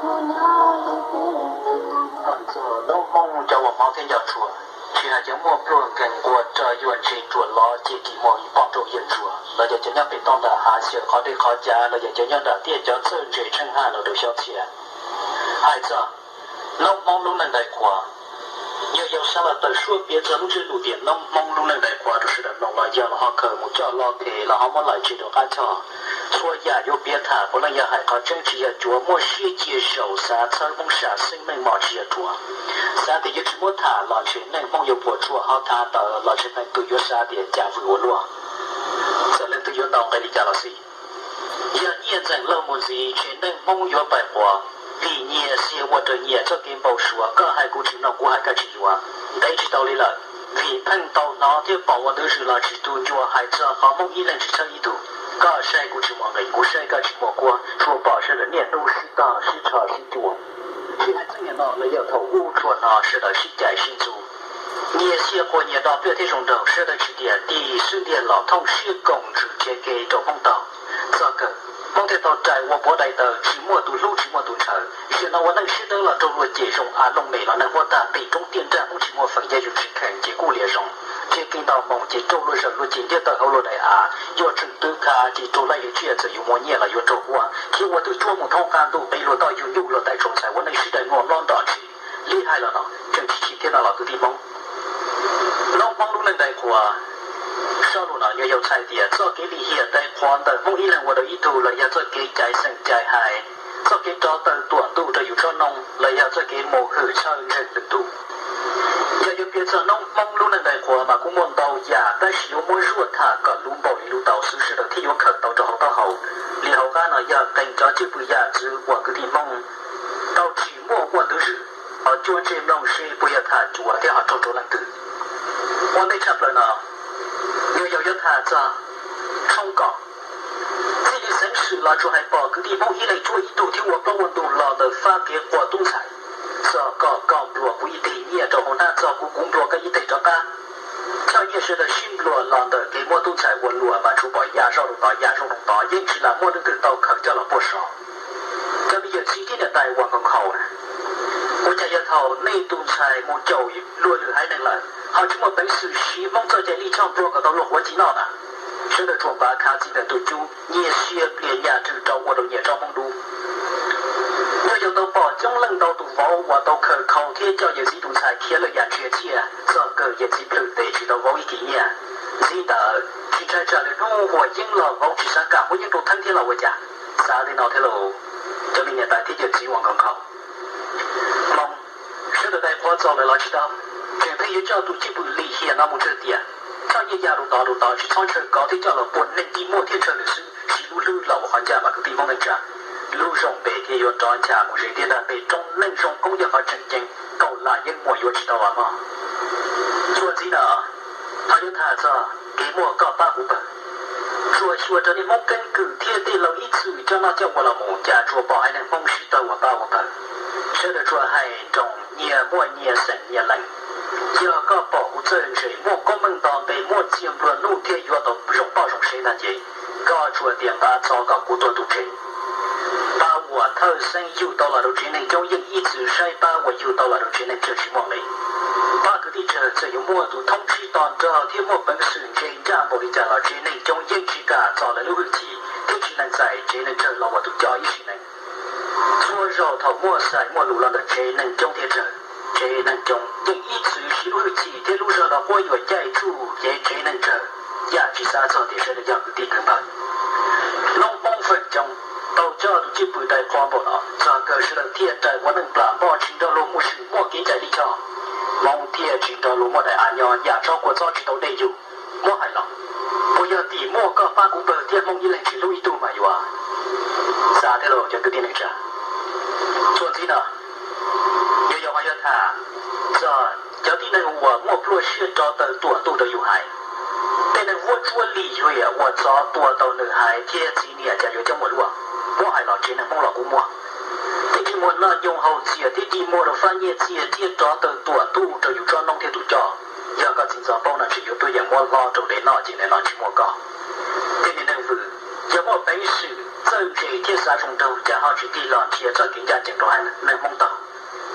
Noob Hmoob cov uas hmov thiab nco tshua, tsis hais cov muaj pluag nkees nquag rog yuag ntse ruam lov ces ris muag poj nrauj yawg ntsuag los yog cov nyob pem toj ntawm hav xyaw qhov dej qhov cav los yog cov nyob nram tiaj cov txawj ntse tsheej haj los rau xyob txhia. Hais txog Noob Hmoob lub neej dai qhuav, yog yau sab los tawm suab piav txog lub ntsiab lus tias Noob Hmoob lub neej dai qhuav rau sawv daws mloog los yog los ho khaws mus coj lo phem los ho muab laim tseg rau qab choj. Txhua yam yuav piav tham puav leej yog hais qhov tseeb tsis yog cuav, muaj siab cia zaum xav txhawb Hmoob sam xeeb meej mom tsis yog ruam. Xav tias yuav tsis muab tham los ntshe neej Hmoob yuav puas tsuaj, ho tham tawm los ntshe leej twg yuav xav tias cas vwm ua luaj. Txawm leej twg yuav ntaus nqe li cas los xij, yog nyiaj ntxeem laug mus ntxiv ntshe neej Hmoob yuav pais quav, vim nyias xiag ua raws nyias txoj kev npau suav, koj hais kuv tsis mloog kuv hais koj tsis yuav. Ntev tsis tau li lawm, vim pheej tau hnov thiab pom ua ntu zus los tsis tu ncua hais txog qhov Hmoob ib leeg tsis txhawb ib tug. Koj saib kuv tsis muaj nqis, kuv saib koj tsis muaj kuab, tsuas pom sawv daws niaj hnub sib tog sib tsho sib cua. Tsis hais txheej niaj no los yog thaum ub tshua no sawv daws sib cais sib ntxub, nyias xiag quas nyias do pliaj thiab zoo nraug, sawv daws tsis tias tig xub ntiag los thooj siab koom ntsws nrhiav kev rau Hmoob tau. Txog kawg, Hmoob thiaj tau rais ua puav dai taw tsis muaj tus hlub tsis muaj tus ntshaw. Zaum no ua neej siab dawb los raug luag cem zoo av looj mem los neeg huab tag pem roob tiaj nrag, Hmoob tsis muaj feem yog yus tsis khees ces kuj liam zoo. Nrhiav kev ntau moo ces raug luag zawm luag cem ntiab tawm hauv luag daim av, yuav tseem twv kha ces raug laij li tsiaj, txawm yus muaj nyiaj los yuav raug huab, thiab ua twg cuab mus thoob qab ntuj pem luag toj yug nyuj luag tais tsoom ntxhais ua neej sib daim mluaj nplob nroj ntshis. Li hais los no tseem tsis chim thiab no los kwv tij Hmoob. Noob Hmoob lub neej dai qhuav, zaj lus no nyuam yaus txhais tias txoj kev lim hiam dai qhuav ntawm Hmoob ib leeg ua rau ib tug los yog txoj kev cais xeem cais hais, txoj kev rov taw tuam ntuj rau yus tsob noob los yog txoj kev mus hwm txhawj ntseeg lwm tus. Yog yuav piav txog Noob Hmoob lub neej dai qhuav mas kuj muaj ntau yam, tab sis yuav muab zuaj tham kom luv npaum li luv tau xwb sawv daws thiaj yuav khaws tau rau hauv taub hau. Li hauv qab no yog qee cov cwj pwm yam ntxwv uas kwv tij Hmoob tau tsis muaj ua ntu zus, ho cuab ntsej mloog seb puas yog tham cuav thiab ho raug rau leej twg. Ua ntej tshaj plaws no, nyuam yaus yuav tham txog Tshoob Kos. Txij li xeeb xwm los tsuas hais pom kwv tij Hmoob ib leeg cuab ib tug thiab ua plaub ua ntug los ntawm fab kev quas tub ntxhais. Txog koj, koj nplua kuv ib teg nyiaj rau hauv hnab, txog kuv, kuv nplua koj ib teg rov qab. Choj nyiaj sawv daws sib nplua los ntawm kev muab tub ntxhais ua luam mas tsuas pom ya zoj rau tod ya zoj rau tod, yeej tsis lam muaj leej twg tau khaws coj los puag saud. Cov me yawm txiv thiab niam tais uas nkhaus nkhaus, ua cas yog thaum nej tus ntxhais mus caum luag lwm haiv neeg lawm ho tsis muaj peev xwm siv Hmoob txoj cai lij choj nplua kom tau luag quav ci noj na? Sawv daws tsuas npav khav txiv ntawm tus cub, nyias sia plias nyaj rwm rau ua rau nyias tsob Hmoob dub. Nyuam yaus tau pom coob leej ntau tus vauv uas tau khaws khau thiab coj yawm txiv tus ntxhais khiav lawm yam ntsiav txiaj, txog kawg yawm txiv plhws tes tsis tau vauv ib kis nyiaj. Ntxiv ntawd tsis ntshai tsam lwm hnub huas yeeb los vauv tsis xav kam muab yeeb rau theeb thiab los ua cas. Xav li no thiab lauj, cov me niam tais thiab yawm txiv uas nkhaus nkhaus. Hmoob, sawv daws dai qhuav txaus lawm los tsis tau, tseem pheej yuav coj tus cwj pwm lim hiam no mus tsawg tiam. Choj nyiaj ya rau tod rau tod tsis txhob ntshaw kov thiab coj los puag neeg dig muag thiab ntshaw lwm xwb, siv lub hlwb los ua qhov ncaj mas kwv tij Hmoob neej tsa. Lub zoo npe thiaj yuav rov ncha mus ze tiaj nrag pem roob, neej zoo koob yog qhov tseem ceeb, kaum lam yeeb muag yuav tsis tau as mog. Txuas ntxiv no, ho yuav tham txog kev muaj koj pab kuv pawg. Tsuas xyuas raws li Hmoob keeb kwm thiab tej laus ib txwm coj noj coj ua los mus, cas tsuas pom haiv neeg Hmoob sib tawg ua pab ua pawg. Sawv daws tsuas hais nroos nyias muaj nyias xeem nyias leej. Yog koj pom kuv txawj ntse, muaj koob meej nto npe, muaj txiaj nplua nuj thiab yuav tau zoo poj zoo sev ntag ces, koj tsuas tias nqa txo kom kuv tuag tu tsev. Pab uas thawj xeeb yug tau los rau tsev neeg coob yeej ib txwm saib pab uas yug tau los rau tsev neeg tsawg tsis muaj nqis. Pab kwv tij tsawg txawm yuav muaj tus thoob tsib to nrog thiab muaj peev xwm ntse ncaj npaum li cas los tsev neeg coob yeej tsis kam txo lawv lub hwj chim thiab tsis lees txais tsev neeg tsawg los ua tus coj ib sim neej. Txhua zaus thaum muaj xais muaj lus los ntawm tsev neeg coob thiab tsawg, tsev neeg coob yeej ib txwm siv lub hwj chim thiab lub zog los quab yuam caij tsuj cev tsev neeg tsawg, yam tsis xav txog tias sawv daws yog kwv tij kwv npawg. Noob Hmoob feem coob tau coj tus cwj pwm dai qhuav npaum no, txog kawg sawv daws thiaj rais ua neej plam npoj tsis nrog luag muaj swm muaj kev cai lij choj. Hmoob thiaj tsis nrog luag muaj daim av nyob, yam tsob kua txob tsis tau dej yug. Muab hais los, puas yog tim muaj koj pab kuv pawg thiab Hmoob ib leeg tsis hlub ib tug mas yuav? Xav thiab lauj cov kwv tij neej tsa. Txuas ntxiv no, yus yuav ho yuav tham txog cov tib neeg uas muaj pluaj siab rov taw tuam ntuj rau yus haiv. Tej neeg vuab tsuab lim hiam uas txov tua tau nws haiv thiab txiv niam cas yuav coob ua luaj. Muab hais los tsev neeg Hmoob los kuj muaj. Tej dig muag noj nyoog haus txias thiab dig muag rau fab nyiaj txiag thiab rov taw tuam ntuj rau yus tsob noob thiab tus coj. Yog koj txiv ntxov paub no ntshe yuav tuaj yeem muab hlob rau dev noj ces nim no tsis muaj koj. Tej niag neeg vwm, yog muaj peev xwm txawj ntse thiab Zoo nraug cas ho tsis tig los nrhiav txoj kev ncaj ncees rau haiv neeg Hmoob tau?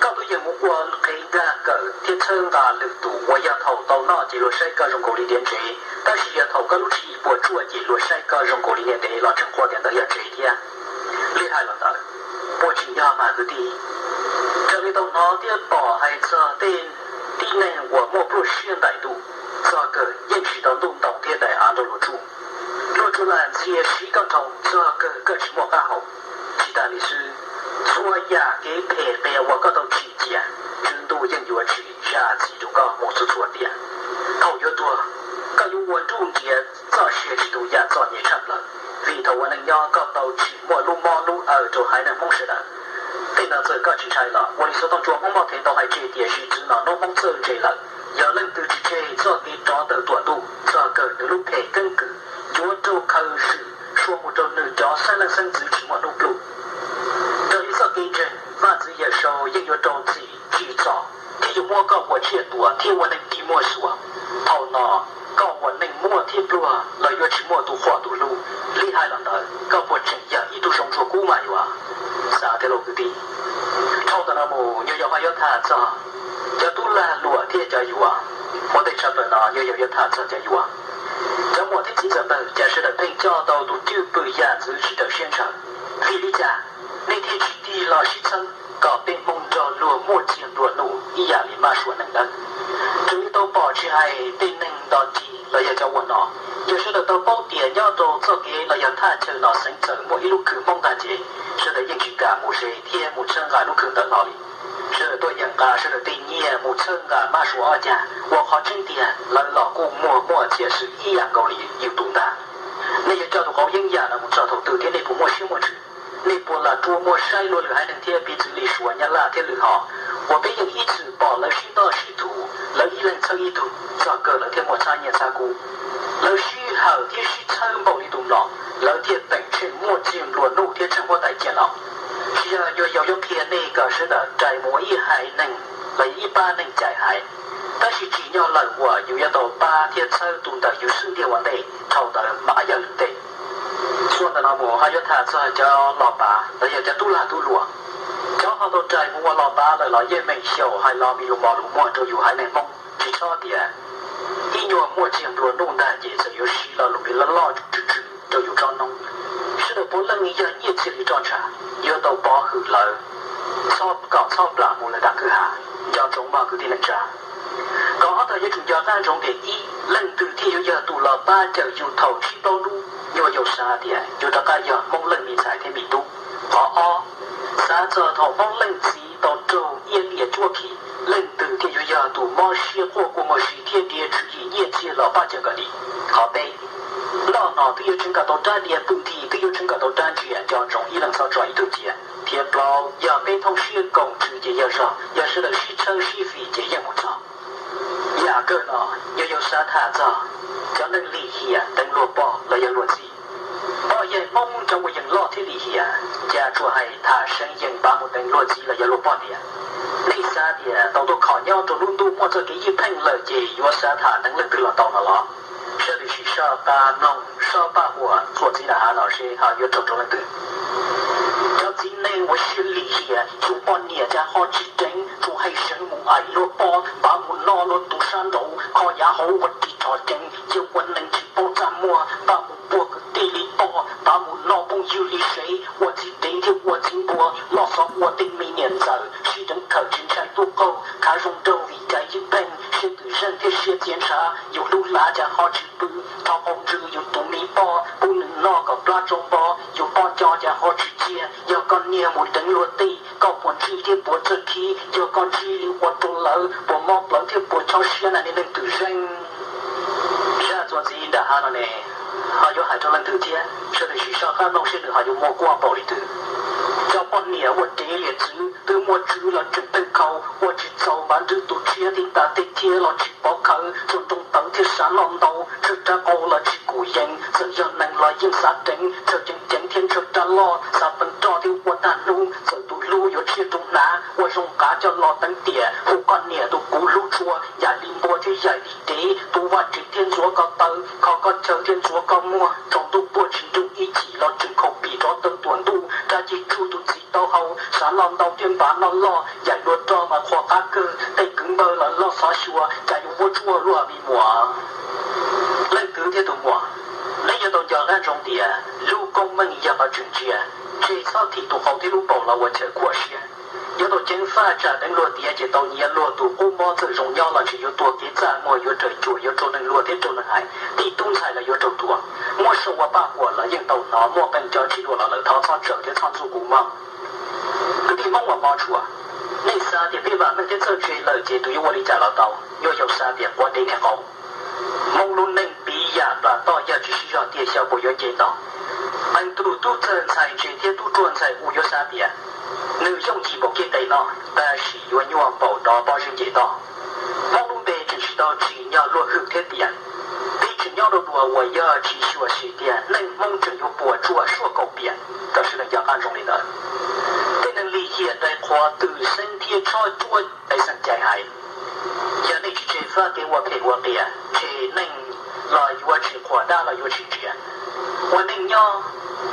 Koj twb yeej mus ua qhev nkag kawm thiab txhawb nqa lwm tus uas yog thaum tau noj ces luag saib koj zoo nkaus li tiav ntsev, tab sis yog thaum koj lub tswv yim puas tsuaj ces luag saib koj zoo nkaus li niam dev los tseem quaj tias ntawd yog tsev thiab. Li hais los ntawd, puas tsim nyog mas kwv tij? Raws li tau hnov thiab pom hais txog tej tib neeg uas muaj pluaj siab ntais ntuj, txog kawg yeej tsis tau ntuj ntoos thiab daim av nrog luag tsuj. Luag tsuas lam ntxias siv koj dhau, txog kawg koj tsis muaj qab hau. Tsis tas li xwb, txhua yam kev phem qias uas koj tau tsim cia, Tswv Ntuj yeej yuav tsim zam txim rau koj mus txhua txhua tiam. Thaum yuav tuag, koj yuav ua nruj nrhiav txoj sia tsis tu yam txom nyem tshaj plaws, vim thaum ua neej nyob koj tau tsim muaj lub mob lub awm rau haiv neeg Hmoob sawv daws. Tej no txawm koj tsis ntshai los ua li xov tooj tsuas Hmoob Moj Thev tau hais tseg tias zim txwv no hnub Hmoob txawj ntse lawm, yog leej twg tsis tseg txoj kev rov tawm tuam ntuj, txog kawg nws lub phem keeb kwm yuav raug khaws zwm sua mus rau nws cov xeeb leej xeeb ntxwv tsis muaj hnub pluj. Raws li txoj kev ntseeg, Vaj Ntxwv Yawm Saub yeej yuav rau txim tsim txom thiab yuav muab koj ua tsiaj tuam thiab ua neeg dig muag xuas. Thaum no, koj ua neeg muaj thiab pluag los yuav tsis muaj tus qhuas tus hlub. Li hais los ntawd, koj puas tseem yog ib tug zoo tshua kub mas yuav? Xav tiag lauj kwv tij. Dhau ntawm no mus nyuag yaus ho yuav tham txog cov tub lag luam thiab cov yuav. Ua ntej tshaj plaws no nyuag yaus yuav tham txog cov yuav. Cov muam thiab txiv ntxawm ntawd, cas sawv daws pheej coj tau tus cwj pwm yam ntxwv tsis raws siab ntshaw. Vim li cas nej thiaj tsis tig los sib txhawb kom peb Hmoob nrog luag muaj txiag nplua nuj ib yam li mab suav neeg dawb? Raws li tau pom tsis hais tej neeg nto ncig los yog cov ua no, yog sawv daws tau paub tias nyob rau txoj kev los yog thaj chaw no xeev txawm muaj ib lub khw Hmoob ntag ces sawv daws yeej tsis kam mus ze thiab mus txhawb nqa lub khw ntawd hlo li. Sawv daws tuaj yeem nqa sawv daws tej nyiaj mus txhawb nqa mab suav ob cag, uas qhov tseeb tiag lawv los kuj muaj muaj txiaj xwm ib yam nkaus li yus tus ntag. Nej yuav coj tus qauv yeeb yam no mus txog thaum twg thiab nej puas muaj siab muaj ntsws? Nej puas lam rua muag saib luag lwm haiv neeg thiab piv txwv li Suav, Nyab Laj thiab lwm hom, uas peb yeej ib txwm pom lawv sib ntaj sib thuv, lawv ib leeg txhawb ib tug, txog kawg lawv thiaj muaj txhab nyiaj txhab kub. Lawv sib hawm thiab sib txhawb npaum li tus mlom, lawv thiaj teem tsheej muaj txiag nplua nuj thiab tsheej huab tais ciaj no. Tsis yog nyuag yaus yuav qhia nej kom sawv daws rais mus ua ib haiv neeg los yog ib pab neeg cais haiv, tab sis tsim nyog lawm uas yus yuav tau pab thiab txhawb tus ntawm yus xub ntiag ua ntej, dhau ntawd mam yog lwm ntej. Txuas ntawm no mus ho yuav tham txog cov los pav los yog cov tub lag tub luam. Cov ho tau rais mus ua los pav lawm los yeej meem xyaum hais lo mi lus mos lus muag rau yus haiv neeg Hmoob, tsis txhob tias ib nyuag muaj txiag nplua nuj ntag ces txawm yuav siv lo lus li loj loj tsw tsw rau yus tsob noob. Sawv daws puav leej yog nyiaj txiag li roj ntsha, yuav tau pov hwm lawv, txhob kom txhob plam mus lawv nram kwj ha. Nco ntsoov mog kwv tij neej tsa. Qhov ob tog yuav tsum nco qab ntsoov tias ib, leej twg thiaj yuav yog tus los pab cawm yus thaum tsib plaub hnub? Nyuag yaus xav tias yus rov qab yog Hmoob leej me ntxhais thiab me tub. Qhov ob, xav txog thaum Hmoob leej txiv tau raug iab liam cuab khi, leej twg thiaj yuav yog tus mob siab quaj kua muag si thiab nrhiav tswv yim nyiaj txiag los pab cawm kom dim. Qhov peb, noj no twb yuav tseev kom tau rab diav, pw nthi twb yuav tseev kom tau rab ntsia, nco ntsoov ib leeg txhob tso ib tug cia. Thiab plaub, yog peb thooj siab koom ntsws ces yog zog, yog sawv daws sib txhawb sib fim ces yeej mus txog. Yam kawg no, yog yuav xav tham txog cov neeg lim hiam deev luag pog los yog luag txiv. Pog yawg Hmoob cov uas yeej loj thiab lim hiam, cas tsuas hais tham seev yees pav mus deev luag txiv los yog luag poj niam. Nej xav tias tau tuaj kho nyob rau lub ntuj muaj txoj kev ywj pheej lawm ces yuav xav tham deev leej twg los tau no los? Sawv daws sim soj qab mloog soj paj huam txuas ntxiv nram hav no seb ho yuav raug rau leej twg. Cov txiv neej uas siab lim hiam, yus poj niam cas ho tsis deev, tsuas hais seev mus aim luag pog, pav mus noj luag tus sab nraud, kho yav hauv ua ris rho ceev, cia ua neeg tsis paub txaj muag, pav mus puag kwv tij li pog, pav mus noj phooj ywg li sev, ua txiv dev thiab ua txiv npua, loj xov ua tej me niam ntxawm, sib deev khawm tsis ntshai tuaj qaug, khav zoo nraug vim cai ywj pheej, siab twm zeej thiab siab txias ntshav, yus hlub hlav cas ho tsis pw, rho qau ntsws yus tus me pog, pub nws noj kom plab tsau npo, yus poj nco cas ho tsis cia, yog koj niag mus deev luag tij, koj puas ntsig thiab puas txawj khib, yog koj ntsig li ua rau lawv, puas mob plawv thiab puas chob siab na niag neeg twm zeej. Zaj txuas ntxiv nram hav no ne, ho yuav hais rau leej twg thiab? Sawv daws sim soj qab mloog seb nws ho yuav muaj kuab npaum li twg. Cov poj niam ua dev liam txwv, twb muaj tswv los tseem pheej khau, ua tsis txaus npav nrwg tus tshiab, tib tas tej thiab los tsis pov khawv, tsuas nroo tawv thiab sav noj ntau, tsawg rab qau los tsis kum yees, txawm yog neeg los yeej xav deev, tsawg ceev ceev thiab ntshaw rab loj, xav peev roj thiab ua tag hnub, txawm tus hlub yuav tshiab rau hnav, ua zoo qav coj los teev tiam, hu koj niam tus kuv hlub tshua, yaim li npua thiab yaim li dev, tu vaj tsev thiab ntxuav koj taw, kho koj chaw thiab ntxuav koj muag, tsaus ntuj puag tsis nruj ib chim los tseem khaus pim rov tawm tuam ntuj, Ces tsuj tus txiv taub hau, xav noj ntau thiab npav noj loj, yaim dua roj mas qhuas qab kawg, tej kwv npawg los loj xov xyuas, cas yuav vuab tsuaj luaj me muam. Leej kwv thiab tus muam, neb yuav tau nco qab ntsoov tias lub koob meej yog qhov tseem ntsia, ntshe txhob thim tus qau thiab lub paum los ua chaw khuam siab. Yuav tau ceev faj tsam deev luag tiav ces tau nyiav luag tus qub mob txawm zoo nyob los ntshe yuav tuag kev txaj muag, yuav raug cuam, yuav raug neeg luag thiab raug neeg hais, tij tub ntxhais los yuav raug tuag. Muab sua ua paj huam los yeej tau hnov, muaj qee cov ntsib dua los lawv thov txhob tsawm thiab txhob ntxub kuv mog. Kwv tij Hmoob uas hmov tshua, nej xav tias peb vam meej thiab txawj ntse lawm ces tus yuav ua li cas los tau. Nyuag Yaus xav tias quav dev niag qau. Hmoob lub neej piv yam plas toj, yog tsis sib zog tiag xyov puas yuav nce ntau. Qee tus tub txawg ntxhais ntse thiab tub ruam ntxhais u yuav xav tias nws yooj yim npaum kiag tes no, tab sis yuav nyuaj npaum dov pob zeb nce toj. Hmoob lub npe tseem tsis tau tsim nyog luag hwm thiab tias, peb tseem nyob rau dua uas yog tsis xyuam xim tiag neej Hmoob tseem yuav puas tsuaj suab kaum piam. Rau sawv daws nco qab ntsoov li ntawd. Tej neeg lim hiam dai qhuav twm xeeb thiab tshob cuab tais xeem cai hais, yog nej tsis tseg fab kev ua phem ua qias, ntshe neeg los yuav tsis qhuas, dab los yuav tsis ntsia. Ua neej nyob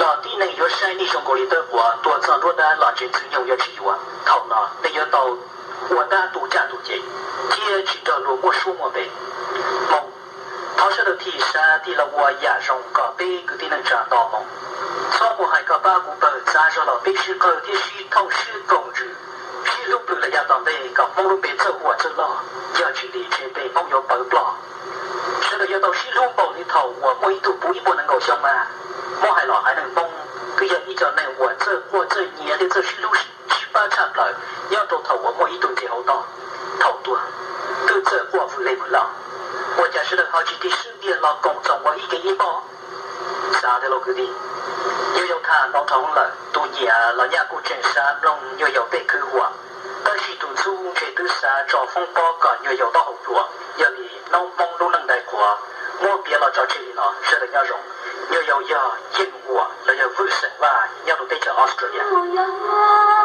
los tib neeg yuav saib nej zoo nkaus li tawb quav, tuaj txog nruab dab los ntshe Ntxwg Nyoog yuav tsis yuav. Thaum no nej yuav tau ua dab tu caj tu ces, thiab tsis nrog luag muaj suab muaj npe. Hmoob, thov sawv daws thim xav thim los ua yam zoo kom peb kwv tij neej tsa nto moo. Txhob mus hais kom pab kuv pawg txav zog los peb sib qawg thiab sib thooj sib koom ntsws, sib hlub plws los yav tom ntej kom Hmoob lub npe txawj huam txawj loj, yog tsis li ntshe npe Hmoob yuav pawv ploj. Sawv daws yuav tau sib hlub npaum li thaum uas muaj ib tug puv ib puas nees nkaum xyoo mas. Muab hais los haiv neeg Hmoob twb yog ib co neeg uas txawj quaj txawj nyiav thiab txawj sib hlub sib pab tshaj plaws nyob rau thaum uas muaj ib tug nce hauv toj. Thaum tuag twb txawj quaj vwm li vwm los, ua cas sawv daws ho tsis tig sib ntiag los koom txoos ua ib ke ib pob? Xav tiag lauj kwv tij. Nyuag Yaus tham ntau dhau lawm, tus nyiam los nyaj kuj tseem xav mloog Nyuag Yaus tej khwv huam, tab sis tus ntxub ntshe twb xav tso foob pob kom Nyuag Yaus taub hau plua. Yog li hnub Hmoob lub neej dai qhuav muab piav los tso tseg li no, sawv daws nyob zoo. Nyuag Yaus yog Yeej Huam los yog Vwj Xeem Vaj nyob rau teb chaws Australia.